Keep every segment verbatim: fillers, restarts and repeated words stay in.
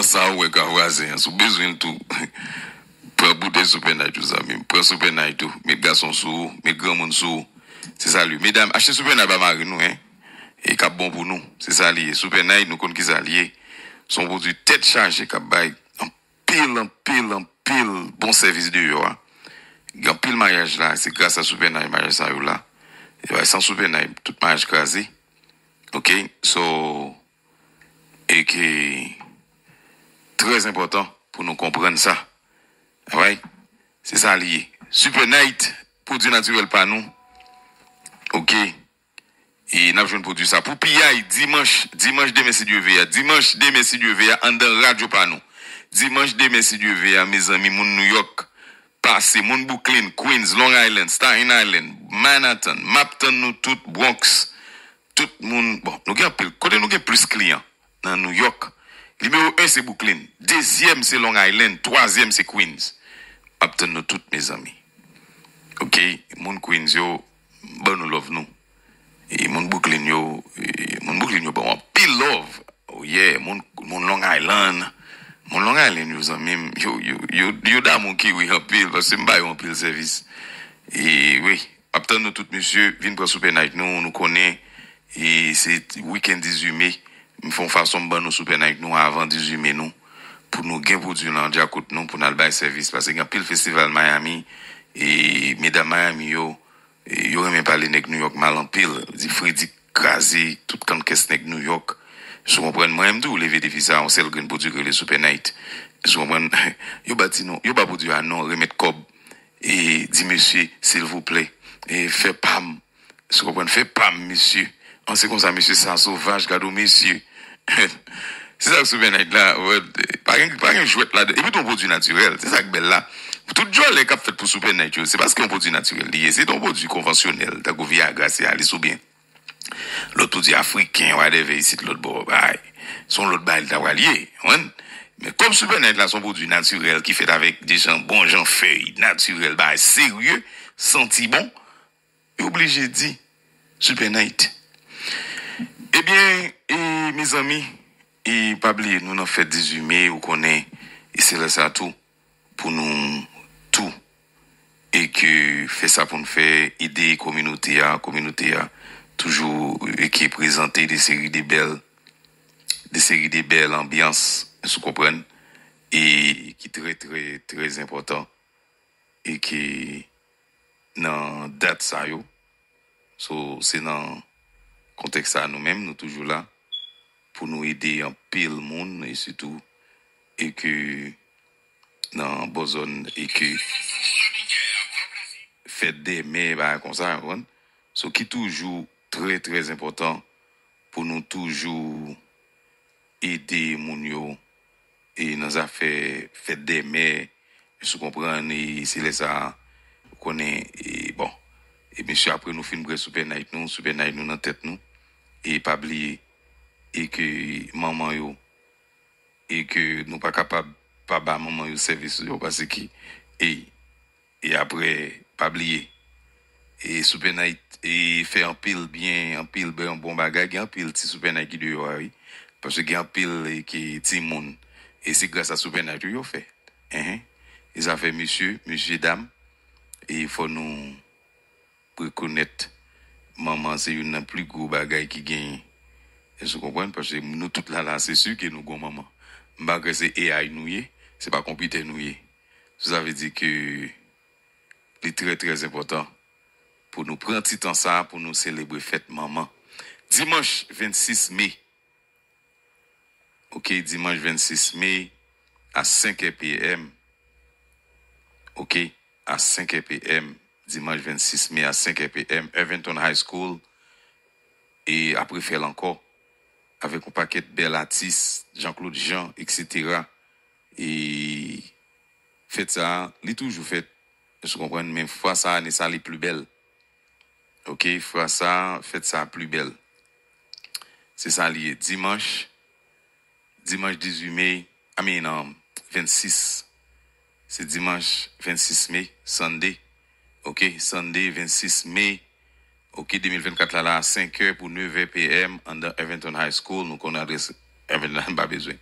Sa ou wè ka vwazen an, si w bezwen l tou, pran boutèy Super Night ou, zanmi m. Pran Super Night ou, met gason sou ou, met granmoun sou ou. Se sa l ye. Medam, achte Super Night ba mari nou, en. E k ap bon pou nou. Se sa l ye. Super Night, nou konn ki sa l ye. Se yon pwodui tèt chaje k ap bay anpil, anpil, anpil bon sèvis deyò a. Gen anpil maryaj la, se gras a Super Night maryaj sa yo la. E bay san Super Night, tout maryaj kraze. Ok? So, e ke trè enpòtan pou nou konprann sa. Alright? Se sa li ye. Super Night, pwodui natirèl pa nou. Ok? E n ap jwenn pwodui sa. Pou piyay, dimanch, dimanch demen si Dye ve a. Dimanch demen si Dye ve a, anndan radyo pa nou. Dimanch demen si Dye ve a, mezanmi, moun New York, pase, moun Brooklyn, Queens, Long Island, Staten Island, Manhattan, m ap tann nou tout, Bronx, tout moun, bon, nou gen anpil, kote nou gen plis kliyan? Nan New York. Nimewo en se Brooklyn, dezyèm se Long Island, twazyèm se Queens. M ap tann nou tout, mezanmi. Ok, moun Queens yo, ban nou love nou. E moun Brooklyn yo, e moun Brooklyn yo ban w anpil love. Oh yeah, moun, moun Long Island. Moun Long Island yo, zanmi m, yo, yo, yo, yo damou Kiwi anpil, paske m ba yo anpil sèvis. E wi, m ap tann nou tout, mesye, vin pran Super Night nou, nou konnen. E se wikenn dizuit me. M fè yon fason m ban nou Super Night nou avan dizuit me nou. Pou nou gen pwodui nan djakout nou, pou n al bay sèvis. Paske gen anpil festival Miami, e medam Miami yo, e yo renmen pale nèg New York mal anpil. Di fredi kraze tout kannkès nèg New York. Si w konprann, mwen menm tou, leve defi sa, yon sèl grenn pwodui ki rele Super Night. Si w konprann, yo ba ti non, yo ba pwodui a non, remèt kòb, e di mesye, silvouplè, e fè pa m. Si w konprann, fè pa m, mesye. An, se konsa, mesye, sa sovaj, gade w, mesye. Se sa k Super Night la, wè, pa gen, pa gen jwèt ladan. Epi tou yon pwodui natirèl, se sa k bèl la. Tout djòlè k ap fèt pou Super Night yo, se paske yon pwodui natirèl li ye. Se yon pwodui konvansyonèl, tankou Viagra, Cialis oubyen lòt pwodui afriken, whatever, isit lòt bò, bay. Se yon lòt bagay li ta pral ye, konprann? Men kòm Super Night la, se yon pwodui natirèl ki fèt avèk de jan, bon jan fèy natirèl, bagay serye, santi bon, yo oblije di Super Night. Ebyen, e, mezanmi, e pa bliye, nou nan fèt dizuit me, ou konnen, e se lè sa tou, pou nou tou, e ke fè sa pou n fè, ede kominote a, kominote a toujou, e ke prezante de seri de bèl, de seri de bèl anbyans, si w konprann, e ki trè, trè, trè enpòtan, e ke nan dat sa yo, so, se nan kontèks sa a nou menm, nou toujou la pou nou ede anpil moun, e sitou, e ke nan bò zòn, e ke fèt dè mè, bagay konsa, w konprann? So, ki toujou trè, trè enpòtan pou nou toujou ede moun yo, e nan zafè fèt dè mè, si w konprann, e se lè sa a, ou konnen, e bon, e mesye, apre nou fin pran Super Night nou, Super Night nou nan tèt nou, e pa bliye, e ke manman yo, e ke nou pa kapab pa ba manman yo sèvis yo, paske, e, e apre, pa bliye, e Super Night, e fè anpil byen, anpil bèl, bon bagay, gen anpil ti Super Night ki deyò a, wi. Paske gen anpil, e, ki timoun, e se gras a Super Night yo, yo fè. Enhen. E zafè mesye, mesye dam, e fò nou rekonèt manman se youn nan pli gwo bagay ki genyen. Èske w konprann? Paske nou tout la, la, se si ke nou gon manman. M pa kwè se A I nou ye, se pa konpitè nou ye. So, sa vle di ke li trè, trè enpòtan pou nou pran ti tan sa a pou nou selebre fèt manman. Dimanch vennsis me. Ok, dimanch vennsis me a senk è P M. Ok, a senk è P M. Dimanch vennsis me a senk è P M. Eventon High School. E apre fè l ankò. Avèk yon pakèt bèl atis, Jean-Claude Jean, et cetera. E fèt sa a, li toujou fèt. Èske w konprann? Men fwa sa, ane sa, li pli bèl. Ok, fwa sa, fèt sa pli bèl. Se sa li ye. Dimanch, dimanch dizuit me, I mean, um, vennsis. Se dimanch vennsis me, Sunday. Ok, Sunday vennsis me. Ok, de mil vennkat la, la, senk è pou nèf è P M, anndan Eventon High School. Nou konnen adrès Eventon, m pa bezwen.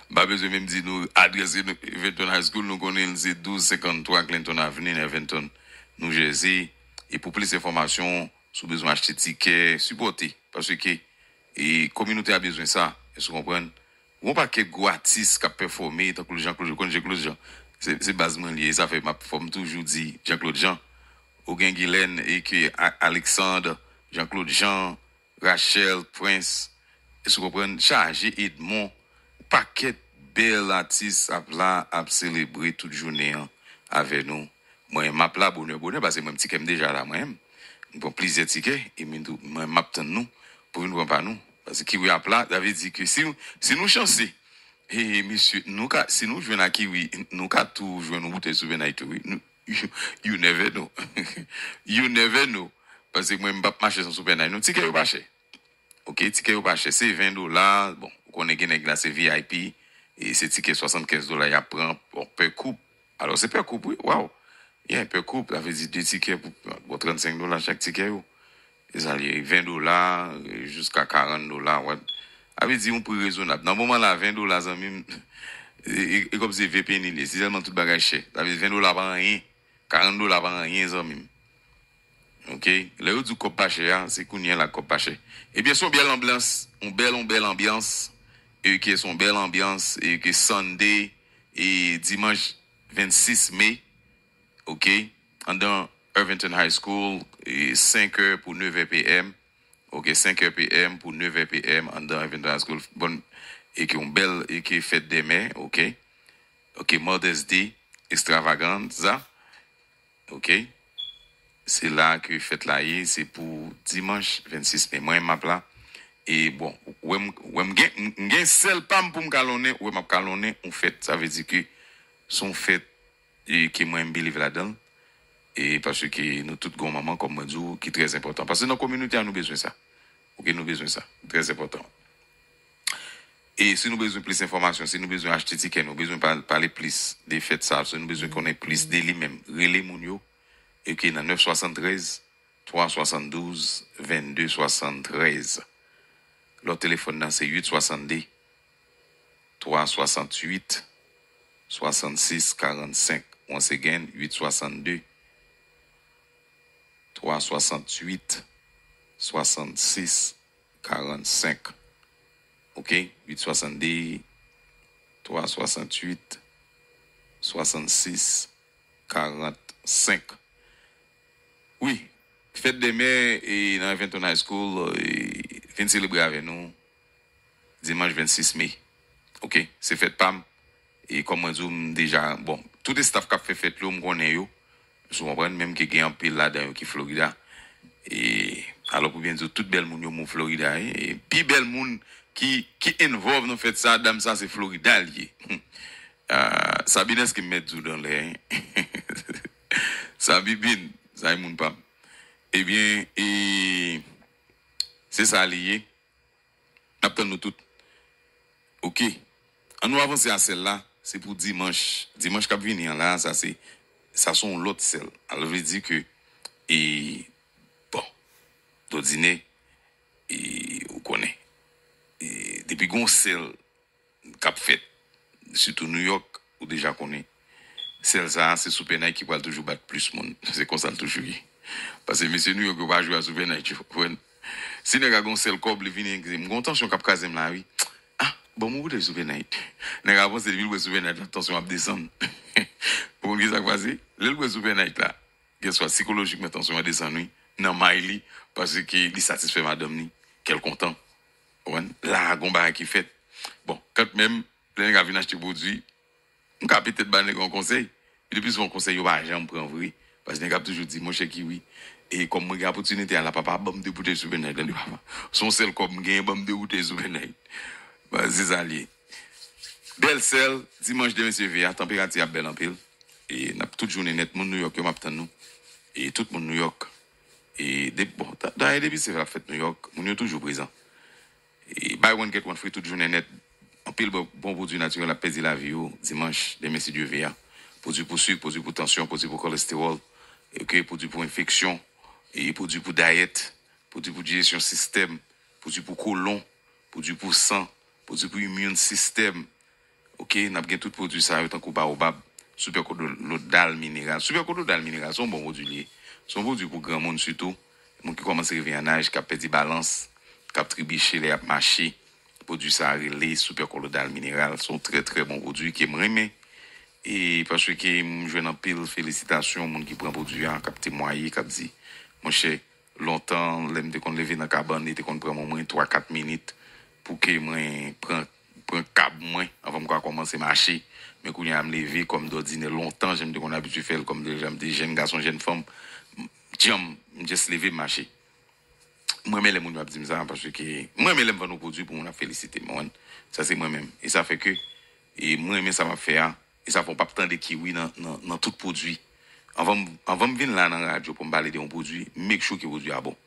M pa bezwen menm di nou adrès Eventon High School, nou konnen l se douz senkanntwa Clinton Avenue, Eventon, New Jersey. E pou plis enfòmasyon, si w bezwen achte tikè, sipòte. Paske e kominote a bezwen sa, èske w konprann? Gon pakèt gwo atis k ap pèfòme, tankou Jean Claude, ou konn Jean Claude Jean. Se, se baz mwen li ye, sa fè m ap, fò m toujou di Jean Claude Jean. Ou gen Guylaine, e ke A-, Alexandre, Jean Claude Jean, Rachel, Prince, èske w konprann? Chaje, Edmond, pakèt bèl atis ap la, ap selebre tout jounen an avè nou. Mwen, m ap la bonè, bonè, paske mwen, m tikè m deja la, mwen menm. M pran plizyè tikè, e mwen tou, mwen, m ap tann nou pou vin pran pa nou. Paske Kiwi ap la, sa vle di ke si, si nou chanse, e, mesye, nou ka, si nou jwenn a Kiwi, nou ka tou jwenn yon boutèy Super Night tou, wi. Nou, you, you never know. You never know. Paske mwen, m p ap mache san Super Night. Non, tikè yo pa chè. Oke, tikè yo pa chè. Se ven dola. Bon, ou konnen gen nèg la, se V I P. E se tikè swasannkenz dola y ap pran, bon, pè koup. Alò, se pè koup, wi. Waw. Yeah, pè koup, sa vle di de tikè pou, bon, trannsenk dola chak tikè yo. E sa li ye, ven dola, e, jiska karant dola, wè. Sa vle di yon pri rezonab. Nan moman la, ven dola, zanmi m, e, e, e kòmsi ve peni li ye. Si sèlman tout bagay chè. Sa vle di ven dola pa anyen. Karant dola pa anyen, zanmi m. Oke? Lè yo di w kòb pa chè a, se kounye a la kòb pa chè. Ebyen, se yon bèl anbyans, yon bèl, yon bèl anbyans, e ke se yon bèl anbyans, e ke Sunday, e dimanch vennsis me, oke? Anndan Irvington High School, e senk è pou nevè P M, oke? Senk è P M pou nevè P M anndan Irvington High School. Bon, e ke yon bèl, e ke fèt dè mè, oke? Oke, Mother's Day Extravaganza. Oke? Se la ke fèt la ye, se pou dimanch vennsis me. Mwen, m ap la. E bon, wè m, wè m gen, m gen sèl pa m pou m kalonnen, wè m ap kalonnen yon fèt. Sa vle di ke se yon fèt, e, ke mwen, m believe ladan l. E paske nou tout gon manman, kòm mwen di w, ki trè enpòtan. Paske nan kominote a, nou bezwen sa. Oke, nou bezwen sa. Trè enpòtan. E si nou bezwen plis enfòmasyon, si nou bezwen achte tikè, nou bezwen pa-, pale plis de fèt sa, si nou bezwen konnen plis de li menm, rele moun yo, e ke nan nèf swasanntrèz, twa swasanndouz, vennde swasanntrèz. Lòt telefòn nan se uit swasannde, twa swasanntuit, swasannsis karannsenk. Once again, uit swasannde, twa swasanntuit, swasannsis karannsenk. Oke? Uit swasannde, twa swasanntuit, swasannsis karannsenk. Wi, fèt dè mè, e, nan Eventon High School, e, vin selebre avè nou dimanch vennsis me. Oke? Se fèt pa m. E kòm mwen di w, m deja, bon, tout estaf k ap fè fèt yo, m konnen yo. Si w konprann, menm ke gen anpil ladan yo ki Florida. E, alò, pou byen di w, tout bèl moun yo move Florida, e, e pi bèl moun ki, ki involve nan fèt sa, dam sa, se Florida l ye. Ah, Sabine, èske m mèt di w dan lè, hein? Sabibin, sa e moun pa m. Ebyen, e, se sa li ye. N ap tann nou tout. Oke. An nou avanse a sèl la, se pou dimanch. Dimanch k ap vini an la, sa se, sa se yon lòt sèl. Alò, vle di ke, e, bon, dòdinè, e, ou konnen. E, depi gon sèl k ap fèt, sitou New York, ou deja konnen. Sèl sa a, se Super Night ki pral toujou bat plis moun. Se konsa l toujou ye. Paske mesye New York yo pa jwe a Super Night yo, konprann? Si nèg la gon sèl kòb, li vini, li di, "M gon tansyon k ap kraze m la, wi." Ah, ban m yon boutèy Super Night. Nèg la panse depi l bwè Super Night la, tansyon ap desann. Ou konn ki sa k pase? Lè l bwè Super Night la, guess what? Sikolojikman, tansyon an desann, wi. Nan may li, paske li satisfè madanm li, kè l kontan. Ou konprann? La a, gon bagay ki fèt. Bon, kanmenm, lè nèg la vin achte pwodui, m ka petèt ba nèg la yon konsèy. Men lepisouvan konsèy yo pa janm pran vre. Paske nèg ap toujou di, "Monchè Kiwi, e kòm mwen gen opòtinite a la, papa, ban m de boutèy Super Night, tande papa. Se yon sèl kòb m genyen, ban m de boutèy Super Night." Bon, se sa l ye. Bèl sèl, dimanch demen se ve a, tanperati ap bèl anpil. E n ap tout jounen nèt, moun New York yo, m ap tann nou. E tout moun New York. E de, bon, da-, dayè depi se fèt ap fèt New York, moun yo toujou prezan. E buy one get one free tout jounen nèt. Anpil bon, bon pwodui natirèl ap pèdi lavi yo dimanch, demen si Dye ve a. Pwodui pou sik, pwodui pou tansyon, pwodui pou kolestewòl, oke, pwodui pou enfeksyon, e pwodui pou dayèt, pwodui pou dijesyon sistèm, pwodui pou kolon, pwodui pou san, pwodui pou immune system. Ok, n ap gen tout pwodui sa yo tankou baobab, supercolloidal mineral. Supercolloidal mineral, se yon bon pwodui li ye. Se yon pwodui pou granmoun sitou, moun ki kòmanse rive an aj, k ap pèdi balans, k ap tribiche lè y ap mache. Pwodui sa a rele supercolloidal mineral. Se yon trè, trè bon pwodui ke m renmen. E paske m jwenn anpil felisitasyon, moun ki pran pwodui a, k ap temwaye, k ap di, monchè, lontan, lè m te konn leve nan kabann, li te konn pran mwen twa, kat minit pou ke mwen pran, pran kab mwen anvan m ka kòmanse mache. Men kounye a, m leve kòm dòdinè, lontan jan m te konn abitye fè l, kòm deja m te jèn gason, jèn fanm, djanm, m just leve, m mache. Mwen renmen lè moun yo ap di m sa, paske mwen renmen lè m vann yon pwodui pou moun ap felisite m, ou konprann? Sa se mwen menm. E sa fè ke, e mwen renmen sa m ap fè a, e sa fè w p ap tande kiwi nan, nan, nan tout pwodui. Anvan m, anvan m vin la nan radyo pou m pale de yon pwodui, make sure ke pwodui a bon.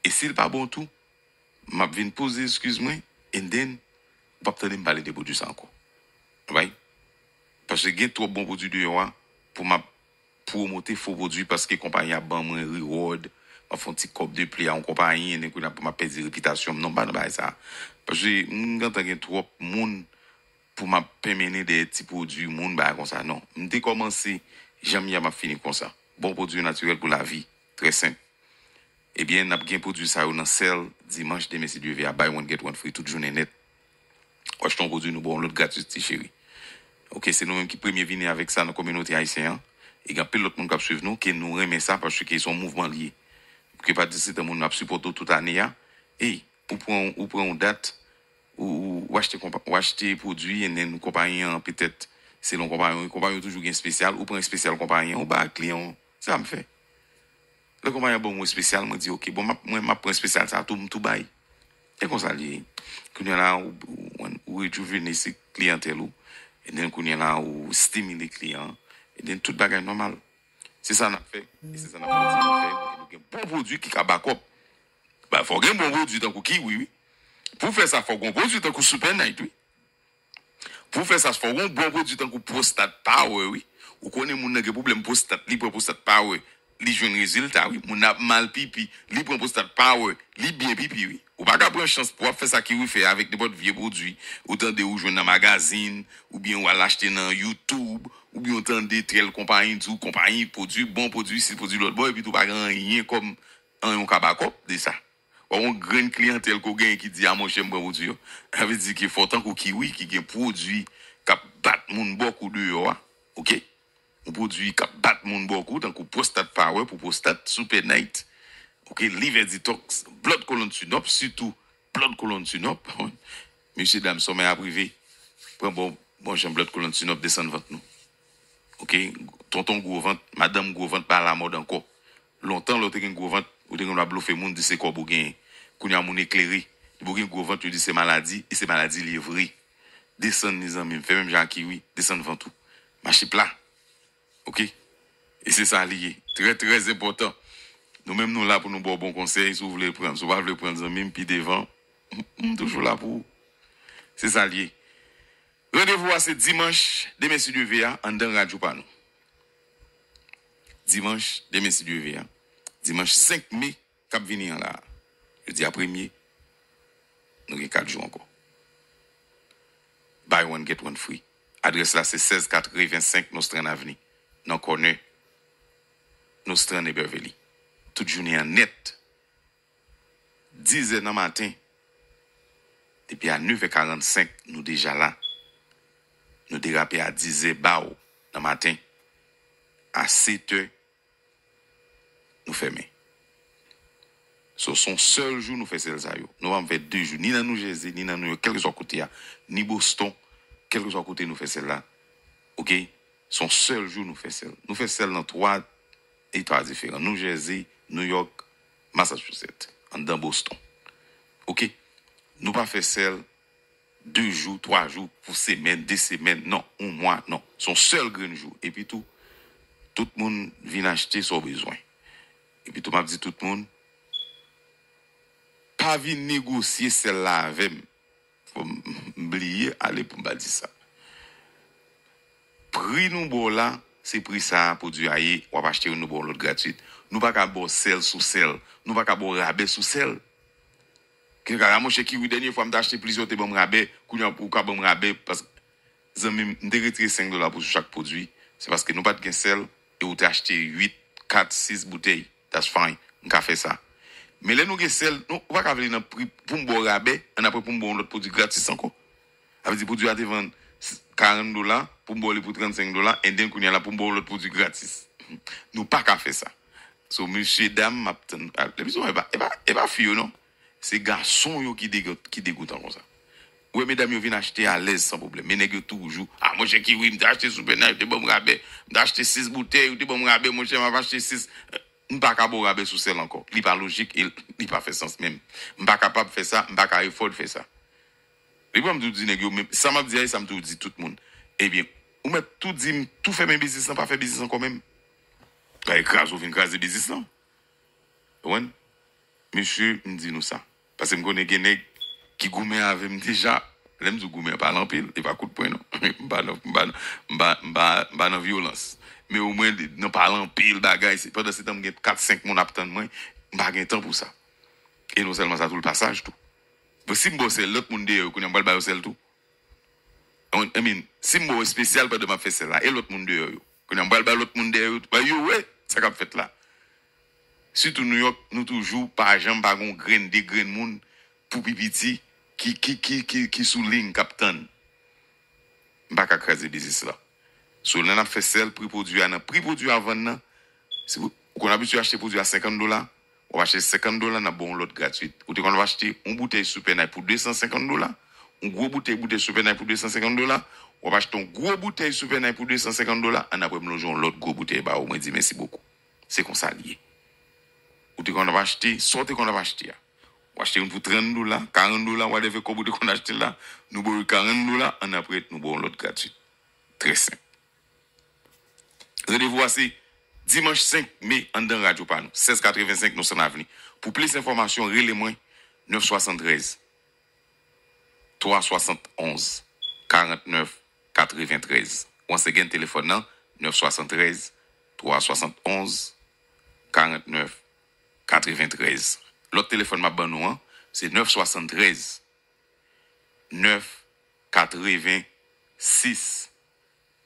E si l pa bon tou, m ap vin poze eskiz mwen, and then, ou p ap tande m pale de pwodui sa ankò. Right? Paske gen twòp bon pwodui deyò a pou m ap pwomote fo pwodui paske konpayi ap ban mwen reward, m ap fè yon ti kòb de pli a yon konpayi, and then kounye a pou m ap pèdi repitasyon m. Non, m pa nan bagay sa. Paske m gentan gen twòp moun pou m ap penmennen dèyè ti pwodui moun, bagay konsa. Non. M te kòmanse jan m ye a, m ap fini konsa. Bon pwodui natirèl pou lavi. Trè senp. Ebyen, n ap gen pwodui sa yo nan sèl dimanch, demen si Dye vle a, buy one get one free tout jounen nèt. W achte yon pwodui, nou ba w yon lòt gratis, ti cheri. Ok, se nou menm ki premye vini avèk sa nan kominote ayisyen an. E gen anpil lòt moun k ap swiv nou, ke nou renmen sa, paske se yon mouvman li ye. Ke pa di se tan moun ap sipòte w tout ane a. Ey, ou pran, ou pran yon dat, ou, ou, ou achte konpa-, ou achte pwodui, and then konpayi an, petèt, selon konpayi an, konpayi an toujou gen espesyal, ou pran espesyal konpayi an, ou ba kliyan w, sa m fè. Lè konpayi an ban m yon espesyal, mwen di, ok, bon, m ap, mwen, m ap pran espesyal sa a tou, m tou bay. E konsa l ye. Kounye a la, ou, ou, ou rejouvenese kliyantèl ou, and then kounye a la, ou stimile kliyan an, and then tout bagay nòmal. Se sa n ap fè, e se sa n ap kontinye fè, e nou gen bon pwodui ki ka bakòp. Ba, fò w gen bon pwodui tankou kiwi, wi. Pou w fè sa, fò w gen bon pwodui tankou Super Night, wi. Pou w fè sa, fò w gen yon bon pwodui tankou Prostat Power, wi. Ou konnen moun nan gen pwoblèm pwostat, li pran Prostat Power, li jwenn rezilta, wi. Moun nan ap mal pipi, li pran Prostat Power, li byen pipi, wi. Ou pa ka pran chans pou w ap fè sa kiwi fè avèk nenpòt vye pwodui ou tande ou jwenn nan magazin, oubyen w al achte nan YouTube, oubyen w tande tèl konpayi di w konpayi pwodui bon, pwodui isi, pwodui lòt bò, epi tou pa gen anyen kòm anyen w ka bakòp de sa. W ap wè yon grenn kliyantèl ke w genyen ki di, a monchè, m pran pwodui yo. Sa vle di ke fò w tankou kiwi ki gen pwodui k ap bat moun bòkou deyò a, ok? Yon pwodui k ap bat moun bòkou, tankou Prostat Power pou pwostat, Super Night, ok, Liver Detox, Blood Colon Sinop, sitou Blood Colon Sinop. Mesye dam, sòmèy ap rive, pran bon, bon jan Blood Colon Sinop, desann vant nou. Ok, tonton gwo vant, madanm gwo vant pa alamòd ankò. Lontan, lè w te gen gwo vant, ou te gen dwa blofe moun, di se kòb ou genyen. Kounye a, moun eklere. Depi w gen gwo vant, yo di se maladi, e se maladi li ye vre. Desann, mezanmi, fè menm jan ak kiwi, desann vant ou. Mache pla. Ok? E se sa li ye. Trè, trè enpòtan. Nou menm, nou la pou nou ba w bon konsèy, si w vle pran l. Si w pa vle pran l, zanmi m, pi devan, m, m toujou la pou ou. Se sa li ye. Randevou a se dimanch, demen si Dye vle a, anndan radyo pa nou. Dimanch, demen si Dye vle a. Dimanch senk me k ap vini an la. Jodi a premye, nou gen kat jou ankò. Buy one, get one free. Adrès la se sèz katrevensenk Nostrand Avenue, nan kònè Nostrand e Beverly. Tout jounen an nèt. Dizè nan maten, depi a nevè karannsenk, nou deja la. Nou derape a dizè baw nan maten. A setè, nou fèmen. So, se yon sèl jou nou fè sèl sa yo. Nou pa fè de jou, ni nan New Jersey, ni nan New York, kèlkeswa kote a, ni Boston, kèlkeswa kote nou fè sèl la. Ok? Se yon sèl jou nou fè sèl. Nou fè sèl nan twa eta diferan. New Jersey, New York, Massachusetts, anndan Boston. Ok? Nou pa fè sèl de jou, twa jou, pou semèn, de semèn, non, yon mwa, non. Se yon sèl grenn jou. Epi tou, tout moun vin achte sa w bezwen. Epi tou, m ap di tout moun, pa vin negosye sèl la avè m. Fò m, m bliye ale pou m pa di sa. Pri nou ba w la, se pri sa a pwodui a ye, w ap achte youn, nou ba w lòt gratwit. Nou pa ka ba w sèl sou sèl. Nou pa ka ba w rabè sou sèl. Gen ka la, monchè, ki wi, dènye fwa m te achte plizyè, ou te ban m rabè, kounye a ou ka ban m rabè, paske, zanmi m, m te retire senk dola pou chak pwodui, se paske nou pa t gen sèl, e ou te achte uit, kat, sis boutèy. That's fine. M ka fè sa. Men lè nou gen sèl, nou, ou pa ka vle nan pri pou m ba w rabè, annapre pou m ba w yon lòt pwodui gratis ankò. Sa vle di pwodui a te vann karant dola, pou m ba w li pou trannsenk dola, and then kounye a la pou m ba w lòt pwodui gratis. Nou pa ka fè sa. So, mesye dam, m ap tann. Ah, lè misye, e pa, e pa, e pa fi yo, non. Se gason yo ki degout-, ki degoutan konsa. Ou wè medam yo vin achte alèz san pwoblèm. Men nèg yo toujou, "Ah, monchè, kiwi, m te achte Super Nice, ou te ban m rabè. M te achte sis boutèy, ou te ban m rabè, monchè, m ap achte sis." M pa ka ba w rabè sou sèl ankò. Li pa lojik e li pa fè sans menm. M pa kapab fè sa, m pa ka afford fè sa. Li pran m tou di nèg yo, men sa m ap di a, e sa m tou di tout moun. Ebyen, ou mèt tou di m, tou fèmen biznis lan, pa fè biznis ankò menm. Kay kraze, ou vin kraze biznis lan. Ou konprann? Mesye, m di nou sa. Paske m konnen gen nèg ki goumen avè m deja. Lè m di w goumen, pale anpil, e pa kout pwen non. M pa nan, m pa, m pa, m pa, m pa nan vyolans. Men omwen, nan pale anpil bagay, se, pandan se tan m gen kat, senk moun ap tann mwen, m pa gen tan pou sa. E non sèlman sa, tou l pasaj tou. Bon, si m ba w sèl, lòt moun dèyè yo, kounye a m pral ba yo sèl tou. I mean, si m ba w espesyal pandan m ap fè sèl la, e lòt moun dèyè yo? Kounye a m pral ba lòt moun dèyè yo tou. Ba yo wè sa k ap fèt la. Sitou Nouyòk, nou toujou pa janm pa gon grenn, de grenn moun pou pi piti ki, ki, ki, ki, ki sou liy k ap tann. M pa ka kraze biznis la. So, lè n ap fè sèl, pri pwodui a nan pri pwodui a vann nan, si w, ou konn abitye achte pwodui a senkant dola, w ap achte senkant dola, n ap ba w yon lòt gratwit. Ou te konn ap achte yon boutèy Super Nice pou de san senkant dola, yon gwo boutèy, boutèy Super Nice pou de san senkant dola, w ap achte yon gwo boutèy Super Nice pou de san senkant dola, annapre m lonje yon lòt gwo boutèy ba ou, mwen di mèsi bokou. Se konsa l ye. Ou te konn ap achte, sa w te konn ap achte a. Ou achte youn pou trant dola, karant dola, whatever kòb ou te konn achte l la, nou ba w karant dola, annapre nou ba w yon lòt gratwit. Trè senp. Randevou a se dimanch senk me anndan radyo pa nou, sèz katrevensenk Nostrand Avenue. Pou plis enfòmasyon, rele mwen, nèf swasanntrèz, twa swasantonz, karantnèf katreventrèz. Once again, telefòn nan, nèf swasanntrèz, twa swasantonz, karantnèf katreventrèz. Lòt telefòn m ap ban nou an, se nèf swasanntrèz, nèf katrevensis,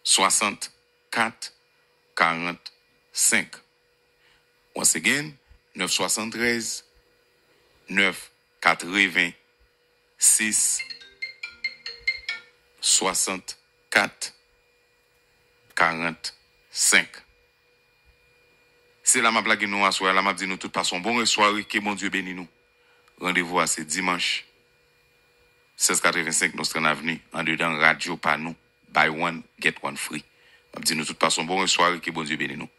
swasannkat karannsenk. Once again, nèf swasanntrèz, nèf katrevensis, swasannkat karannsenk. Se la m ap lage nou aswè a la, m ap di nou tout pase yon bon rès sware, ke Bondye beni nou. Randevou a se dimanch, sèz katrevensenk Nostrand Avenue, andedan radyo pa nou, buy one, get one free. M ap di nou tout pase yon bon rès sware, ke Bondye beni nou.